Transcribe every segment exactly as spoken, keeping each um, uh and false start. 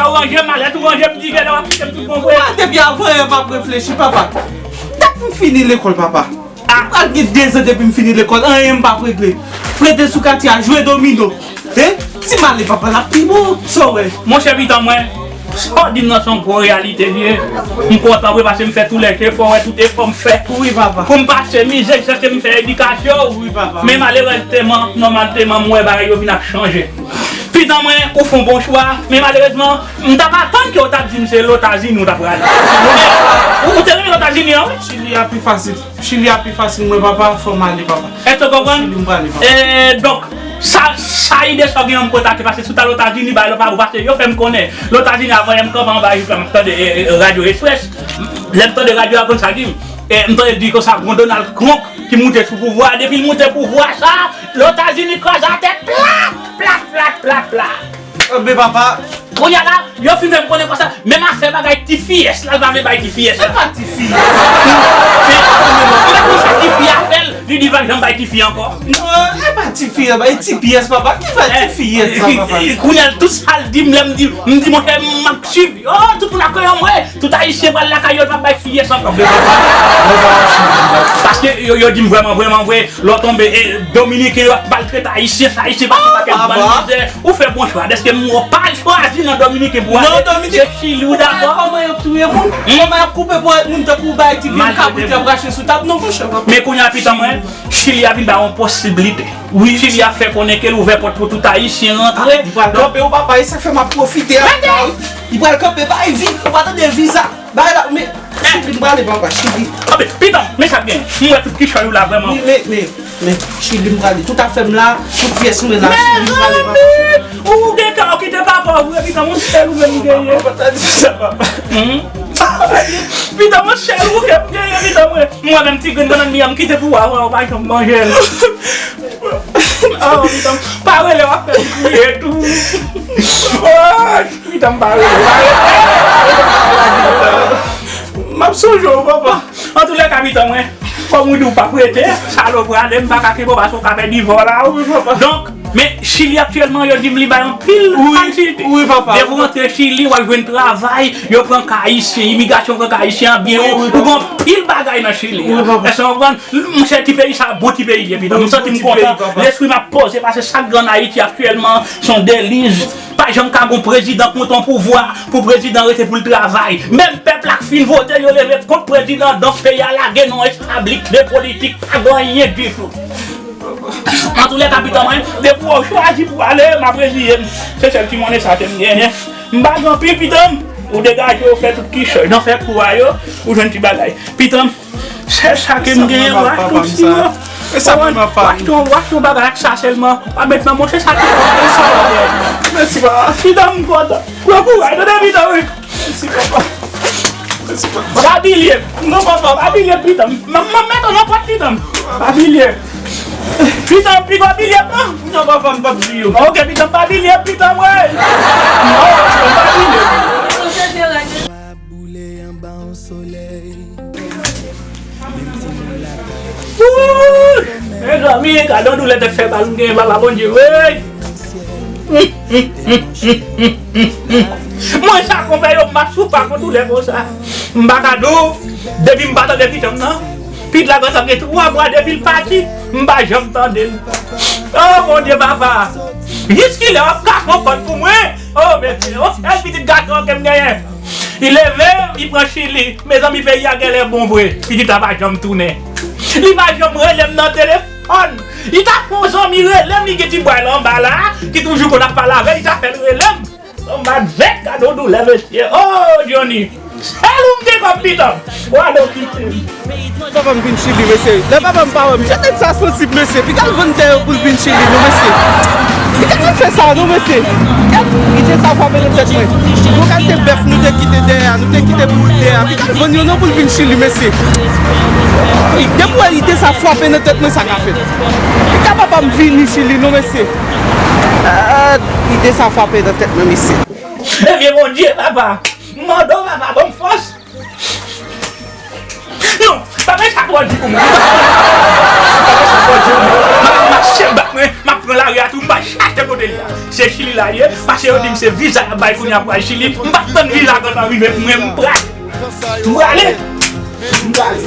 Ou ranje malèt, ou ranje m di, genlè w ap kite m tout bon vre. Depi avan yè m ap reflechi, papa. Dat m fini lekòl, papa. Pral gen dezan depi m fini lekòl, anyen m p ap regle. Prete sou katye a, jwe domino. Hein? Si m ale, papa, l ap pi bon. Sa w wè? Monchè, pitan mwen, sa w di m nan se yon gwo reyalite li ye. M kontan vre paske m fè tou lè jefò, wè tout efò m fè. Wi, papa. Pou m pase mizè, jiskaske m fè edikasyon. Wi, papa. Men malerezman, nòmalman, m wè bagay yo vin ap chanje. Pitan mwen, ou fè yon bon chwa, men malerezman, m t ap atann ke w t ap di m se Lotazini ou t ap prale. Ou, ou te renmen Lotazini an, wi? Chili a pi fasil. Chili a pi fasil, mwen, papa, fò m ale, papa. Èske w konprann? Chili, m prale, papa. E, donk, sa, sa ide sa w gen an m kontakte, paske si w t al Lotazini, bay lòt pa bon, paske yo fè m konnen. Lotazini, avan yè m kanpe anba Ayopò, m ap tande, e, e, Radyo Express. Lè m tande radyo a, konn sa di m. E, m tande di konsa, gon Donald Trump ki moute sou pouvwa. Depi l moute pouvwa sa, Lotazini kraze atè plat, plat, plat, plat, plat. Anben, papa. Kounye a la, yo fin fè m konnen konsa, menm afè bagay ti fiyès la, l pa vle bay ti fiyès la. Se pa ti fiyès. Li pa konn sa ti fi a fè l, li di l pa janm bay ti fi ankò. Non, se pa ti fiyès, bay ti fiyès, papa. Ki bay ti fiyès sa, papa? Kounye a, tout sa l di m, lè m di, m di, monchè, m ap swiv. Oh, tout moun ap kwè mwen. Tout Ayisyen pral lakay yo, yo p ap bay fiyès ankò. Paske yo, yo di m vrèman, vrèman vre, lè w tonbe, e, Dominiken yo ap maltrete Ayisyen, sa Ayisyen pase yon pakèt bann mizè. Ou fè bon chwa, dèske m wè w pa chwazi nan Dominiken pou ale, se Chili ou dakò. Kòman y ap touye moun? Kòman y ap koupe ponyèt moun tankou w bay ti vye kabrit y ap rache sou tab? Non, monchè, papa. Men kounye a, pitan mwen, Chili a vin ba yon posiblite. Wi. Chili a fè konnen ke l ouvè pòt pou tout Ayisyen rantre. Li pral kanpe, wi, papa, e sa k fè m ap pwofite a. Li pral kanpe, bay vi, ou pa tande viza. Bay la, men, Chili, m prale, papa, Chili. Anben, pitan, men sa k gen. M wè tout kichòy ou la vrèman. Men, men, men, Chili, m prale. Tout afè m la, tout pyès mwen la, Chili, m prale, papa. Ou gen ka, ou kite papa w vre, pitan, m sèl ou menm genyen. Papa, pa ta di sa, papa. Pitan, m sèl ou ke m genyen, pitan, mwen. M wè menm ti grenn bannann mi an, m kite pou w a, w pa janm manje l. Oh, pitan, pa rele, w ap fè m kriye tou. Oh, pitan, m pa rele, pa rele. M ap sonje w, papa. Antoulèka, pitan mwen, kòm ou di w p ap rete, sa lè w prale, m pa ka kenbe w paske w ka pèdi vòl la, wi, papa. Donk, men Chili aktyèlman, yo di m li bay anpil fasilite. Wi, papa. Depi w rantre Chili, w ap jwenn travay, yo pran ka ayisyen, imigrasyon pran ka ayisyen an byen wo, ou gen anpil bagay nan Chili. Wi, papa. Èske w konprann? Monchè, ti peyi sa, bon ti peyi li ye, pitan. M santi m kontan. Lespri m ap poze, paske sa k gen ann Ayiti aktyèlman, se yon deliz. Pa janm ka gon prezidan kont yon pouvwa pou prezidan rete pou l travay. Menm pèp la k fin vote, yo leve kont prezidan, donk peyi a lage nan yon estabilite politik, pa gen anyen ditou. Antoulèka, pitan mwen, depi w chwazi pou ale, m ap reziye m. Se sèl ti monnen sa ke m genyen. M pa gen anpil, pitan m. Ou degaje w, fè tout kichòy. Nan fè kou a yo, ou jwenn ti bagay. Pitan m, sèl sa ke m genyen, w achte yon siwo. W achte yon, w achte yon bagay ak sa sèlman. Pa met nan mouche sa ki. Mèsi, papa. Pitan m kontan. Pran kouraj, tande, pitan, wi. Mèsi, papa. Mèsi, papa. Pa bliye. Non, papa, pa bliye, pitan. M, m, m met nan pòt, pitan. Pa bliye. Pitan, pitan, pa bliye, non. Non, papa, m p ap bliye w. Ok, pitan, pa bliye, pitan, mwen. Non, pitan, pa bliye. Wouy! Mezanmi, gade yon doulè tèt fè mal m genyen, papa Bondye, wey! Mwen sa konpè yo, m pa soufri ak yon doulè konsa. M pa ka di w, depi m pa tande pitan m nan, pitit la konsa gen twa mwa depi l pati, m pa janm tande l. Oh, Bondye, papa! Jiskilè w ap kase yon pòt pou mwen? Oh, mesye, yon sèl pitit gason ke m genyen. Li leve, li pran Chili. Mezanmi, peyi a genlè bon vre. Pitit la pa janm tounen. Li pa janm rele m nan telefòn. Li ta fè yon zanmi rele m, li gen ti bway la anba la, ki toujou konn ap pale avè l, li ta fè l rele m. Yon bat vèk, gade yon doulè, mesye. Oh, Johnny. Sèl ou m gen kòm pitan. Wado kite m. Papa m vin Chili, mesye. Lè papa m pa wè m, jan nèg sa sansib, mesye. Piga l vann tè yo pou l vin Chili, non, mesye. Piga l fè sa, non, mesye. Gad ide sa frape nan tèt mwen. Yon kalite bèf nou te kite dèyè a, nou te kite pou l dèyè a. Piga l vann yo, non, pou l vin Chili, mesye. Depi w wè ide sa frape nan tèt mwen, sa ka fèt. Piga papa m vini Chili, non, mesye. Ah, ide sa frape nan tèt mwen, mesye. Ebyen, Bondye, papa. M mande w, papa, ban m fòs. Non, bagay sa twò di pou mwen. Bagay sa twò di pou mwen. M ap, m ap Se bak mwen, m ap pran lari a tou, m pa chache kote li a. Se Chili la ye, paske yo di m se viza y ap bay kounye a pou al Chili. M pa t tann viza a konn rive pou mwen, m pral. M prale. M prale.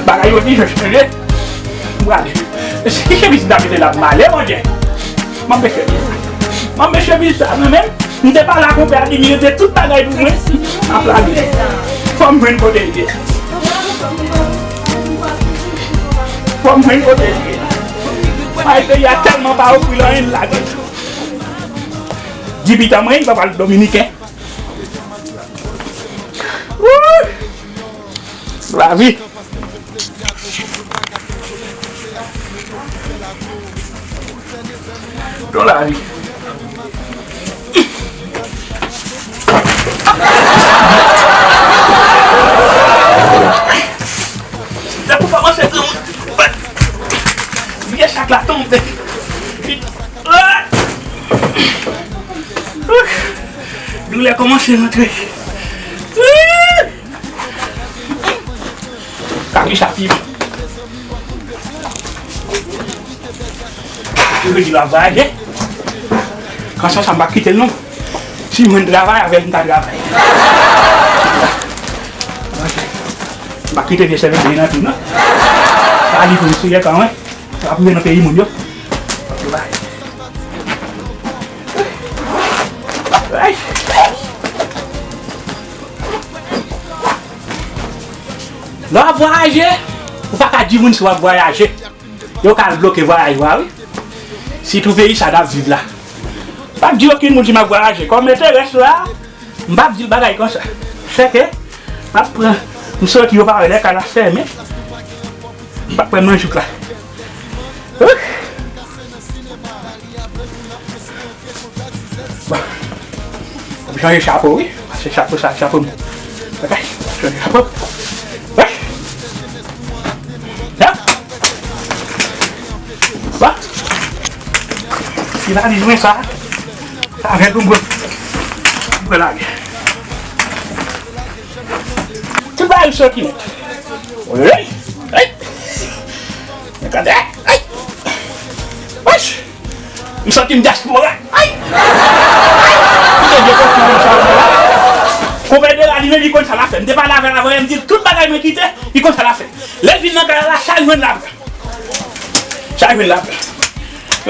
Bagay yo di jan chanje. M prale. Ki chemiz m ta mete la pou m ale, Bondye? M ap meche. M ap meche viza mwen menm. M te pale ak yon pè a di m rete tout bagay pou mwen. M ap lage. Fò m jwenn kote l ye. Fò m jwenn kote l ye. Ay, peyi a tèlman pa ofri l anyen, l lage. Dibitan mwen, m pa pral Dominiken. Wouy! Lavi. Don lavi. Depi w kòmanse granmoun, vye chak la tonbe. Doulè kòmanse rantre. Kaki sa pi. Yo di l ap vwayaje. Kansan sa m pa kite l non. Si m jwenn travay avè l, m ka travay. M pa kite vye sèvèt li nan tou non. Sa li pou m souye kanmenm. Sa ap rive nan peyi moun yo. Ay. Lè w ap vwayaje, ou pa ka di moun si w ap vwayaje. Yo ka bloke vwayaj ou a, wi. Sitou peyi sa n ap viv la. Pa di okenn moun si m ap vwayaje. Kòm enterès la, m p ap di l bagay konsa. Sèke, m ap pran, m soti yo pa wè lè kay la fèmen. M p ap pran nan jouk la. Ouh! Bon. Fò m chanje chapo, wi. Pase chapo sa, chapo m. Ok? Chanje chapo. Wi. Yap. Bon. Ti valiz mwen sa. Sa avè l pou m pran. M pran lage. Tout bagay soti nèt. Wi. Wi. Gade. Ay. Wesh. M santi m dyaspora. Ay! Ay! Kite vye kòchon sa la. Konpè de la li menm li konn sa l ap fè. M te pale avè l avan yè, m di l tout bagay mwen kite, li konn sa l ap fè. Lè l vin nan kay la, sa l jwenn l ap pran. Sa l jwenn l ap pran.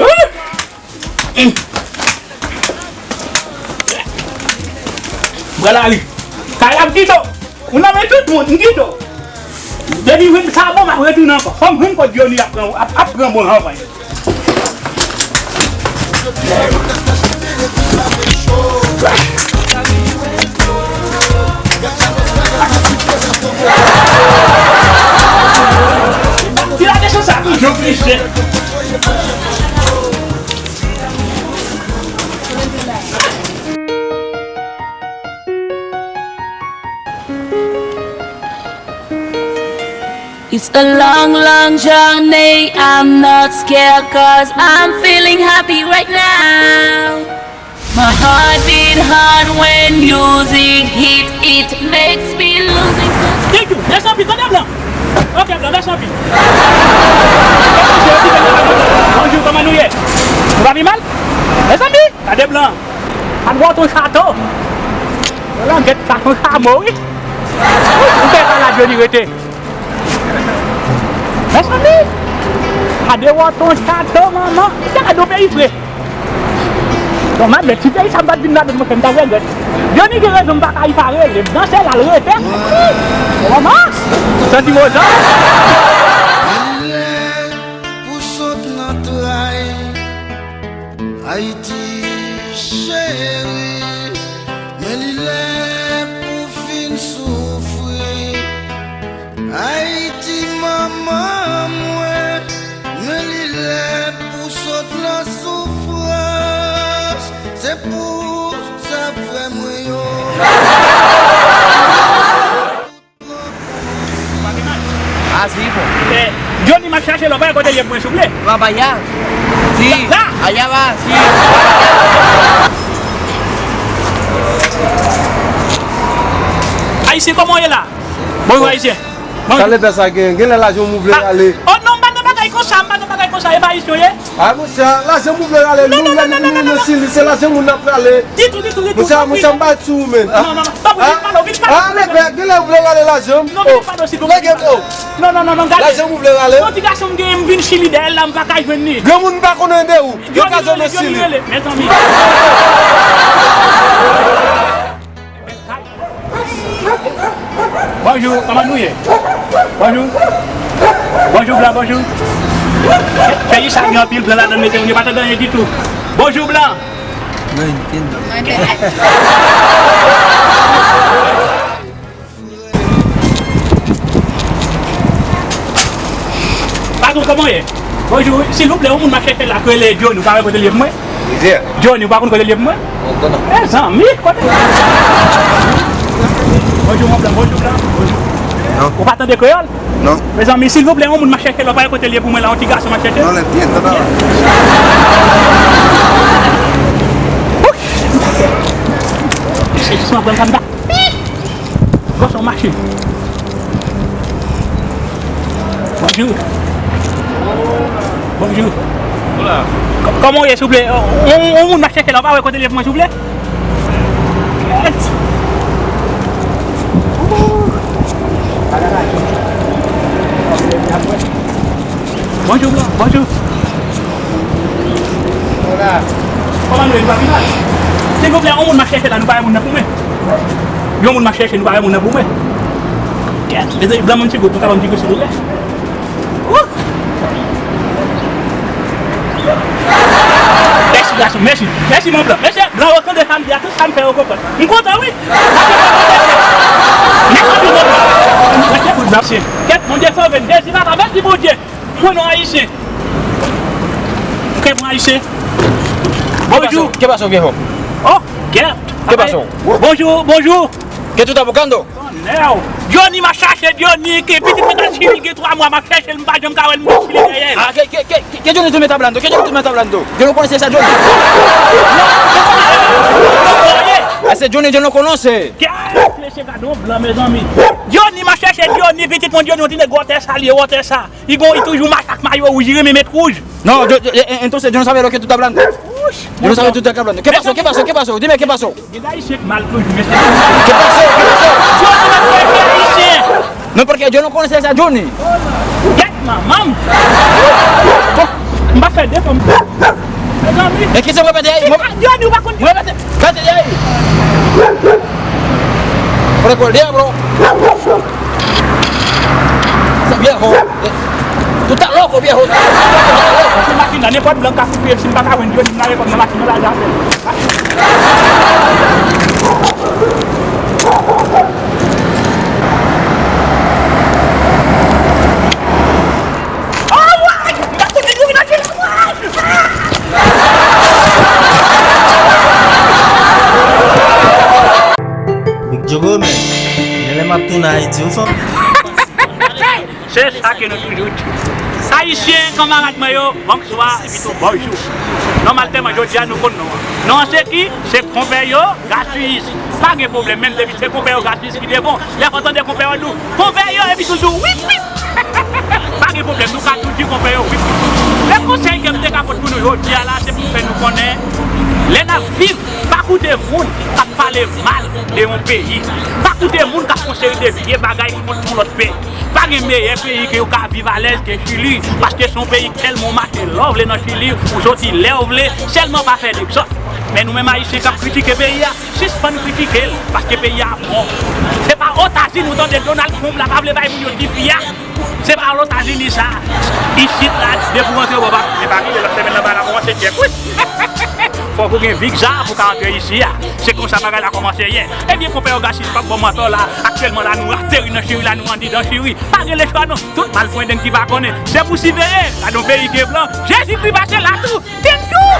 Wouh! Hum. Bra lari. Kay la m kite w. Ou nan men tout moun, m kite w. Depi jwenn sa bon, m ap retounen ankò. Fò m jwenn kot Johnny ap pran, ap, ap pran bon jan. Ti la desann sa toujou plis. It's a long, long journey. I'm not scared 'cause I'm feeling happy right now. My heart beat hard when music hit, it makes me losing control. Thank you. Mèsi anpil, tande blan. Ok, blan, mèsi anpil. Bonjou, kòman nou ye? Nou pa pi mal? Mezanmi, gade blan. An wòt yon chato. Blan, gèt sa yon chamo, wi. Ou fè sa la, Johnny, rete. Mezanmi, gade wòt yon chato, manman. Gade yon peyi fre. Bon, m ap met ti peyi sa m pa t vin ladan l, monchè, m ta regrèt. Johnny gen rezon, m pa ka y pa rele. M nan sèl al rete. Manman, santi m ozan. Pou sot nan tray, Ayiti cheri, men li lè pou fin soufri. Ayiti manman mwen, men li lè pou sot nan soufrans. Se pou sa frè mwen yo. Ah, si, bon. Eh, Johnny, m ap chache l, ou pa wè kote l ye pou mwen, souple? Travay a. Si. La, la. Aya va, si. Ayisyen, kòman w ye la? Bonjou, Ayisyen. Bonjou. Sa lè sa gen, gen lè lajan w vle ale. Oh non, m pa nan bagay Konsa, m pa nan bagay konsa, e pa ayisyen w ye? A, monchè, lajan moun vle rale, nou, nou, nou, nou, Chili, se lajan moun n ap rale. Ditou, ditou, ditou. Monchè, monchè, m pa sou ou, men. Non, non, non, tanpri, vin pale, vin pale. A, leve, genlè ou vle rale lajan m. Non, vin pale, silvouplè. Lage, oh. Non, non, non, non, gade. Lajan moun vle rale. Yon ti gason m genyen, m vin Chili dèyè l la, m pa ka jwenn li. Granmoun pa konnen de ou. Yo ka jwenn nan Chili. Mezanmi. Bonjou, kòman nou ye? Bonjou. Bonjou, blan, bonjou. Peyi sa gen anpil blan ladan l, mete moun yo pa tande anyen ditou. Bonjou, blan. Patwon, kòman w ye? Bonjou, silvouplè, yon moun m ap chèche la k rele Johnny, ou pa wè kote l ye pou mwen? Rivyè. Johnny, ou pa konn kote l ye pou mwen? Mezanmi, kote? Bonjou, mon blan, bonjou, blan, bonjou. Non. Ou pa tande kreyòl? Non. Mezanmi, silvouplè, yon moun m ap chèche la, ou pa wè kote l ye pou mwen la, yon ti gason m ap chèche? Non, lè byen, non, non. Wouch! Se, se, se, Bòs, on mache. Bonjou. Bonjou. Hola. Kò-, kòman w ye, souple? On, on, on moun m ap chèche la, w pa wè kote l ye pou mwen, souple? Kèt. Bonjou, blan. Bonjou. Hola. Kòman nou ye, nou pa pi mal? Silvouplè, yon moun m ap chèche la, nou pa wè moun nan pou mwen? Yon moun m ap chèche, nou pa wè moun nan pou mwen? Kèt, mezanmi, blan, moun ti gout, nou ka ban m ti gout, silvouplè? Wouh! Mèsi, gason, mèsi. Mèsi, mon blan. Mèsi, blan, yo tande sa m di a, tout sa m fè, yo konprann. M kontan, wi. Mèsi anpil, mon blan. Mèsi, mon blan. Kèt, Bondye sove m. Jezi, papa, mèsi, Bondye. Pran non ayisyen. Ou ka pran ayisyen. Bonjou. Ke paso, viejo? Oh, kèt. Ke paso? Bonjou, bonjou. Ke tú estás buscando? Tonèw. Johnny, m ap chache Johnny, ke pitit mwen nan Chili, gen twa mwa, m ap chache l, m pa janm ka wè l, m nan Chili dèyè l. Ah, que, que, que, que Johnny tú me estás hablando? Que Johnny tú me estás hablando? Yo no conoces a Johnny. A ese Johnny yo no conoce. Kèt, mesye, gade yon blan, mezanmi. Johnny, m ap chache Johnny, pitit mwen Johnny, yon ti nèg wòtè sa, li wòtè sa. Li gon, li toujou mache ak mayo wouj, li renmen met wouj. No, yo, yo, eh, entonces yo no sabe lo que tú estás hablando. Yo no sabe lo que tú estás hablando. ¿Qué pasó? ¿Qué pasó? ¿Qué pasó? Dime, ¿qué pasó? Gen ayisyen k mal toujou, mesye. ¿Qué pasó? ¿Qué pasó? Johnny, m ap fè ayisyen. No, porque yo no conoces a Johnny. Kèt manman m. M pa fè de fanm. Mezanmi. E ki se mwen pèdi a? Mwen Johnny, ou pa konn. Mwen pèdi. Pèdi a. Por el diablo. Ese viejo. Tú estás loco, viejo. Tú estás loco. Machin nan, nenpòt blan ka fout pye m, si m pa ka jwenn Johnny, m lage kò m nan machin nan, lage afè m. Big Joe Gomez, men lè m ap tounen Ayiti, ou santi. Se sa ke nou toujou di. Ayisyen, kanmarad mwen yo, bonswa, epi tou bonjou. Nòmalman, jodi a, nou konn non an. Non an se ki? Se konpè yo, Gatus. Pa gen pwoblèm, menm depi se konpè yo, Gatus ki te bon. Lè fò tande konpè yo di w, konpè yo, epi toujou, wip, wip. Pa gen pwoblèm, nou ka tou di konpè yo, wip, wip. Men konsèy ke m te ka pot pou nou jodi a la, se pou fè nou konnen, lè n ap viv, pa koute moun k ap pale mal de yon peyi. Pa koute moun k ap fè yon seri de vye bagay kont yon lòt peyi. Pa gen meyè peyi ke yo ka viv alèz ke Chili, paske se yon peyi k tèlman w mache lè w vle nan Chili, ou soti lè w vle, sèlman pa fè dezòd. Men nou menm Ayisyen k ap kritike peyi a, sispann kritike l, paske peyi a bon. Se pa Otazini ou tande Donald Trump la pa vle bay moun yo difi a. Se pa Otazini sa. Isit la, depi w rantre bò pa, se pa rive lòt semèn nan, bagay la kòmanse tchèk, wi. Fòk ou gen viza pou ka antre isi a. Se konsa bagay la kòmanse ye. Ebyen, konpè Ogasis p ap ban m atò la. Aktyèlman la, nou ateri nan Chiri la, nou andidan Chiri. Pa gen lechwa non. Tout malfrendeng ki pa konnen. Se pou siveye. Gade yon peyi ki blan. Jezikri pase la tou. Thank you.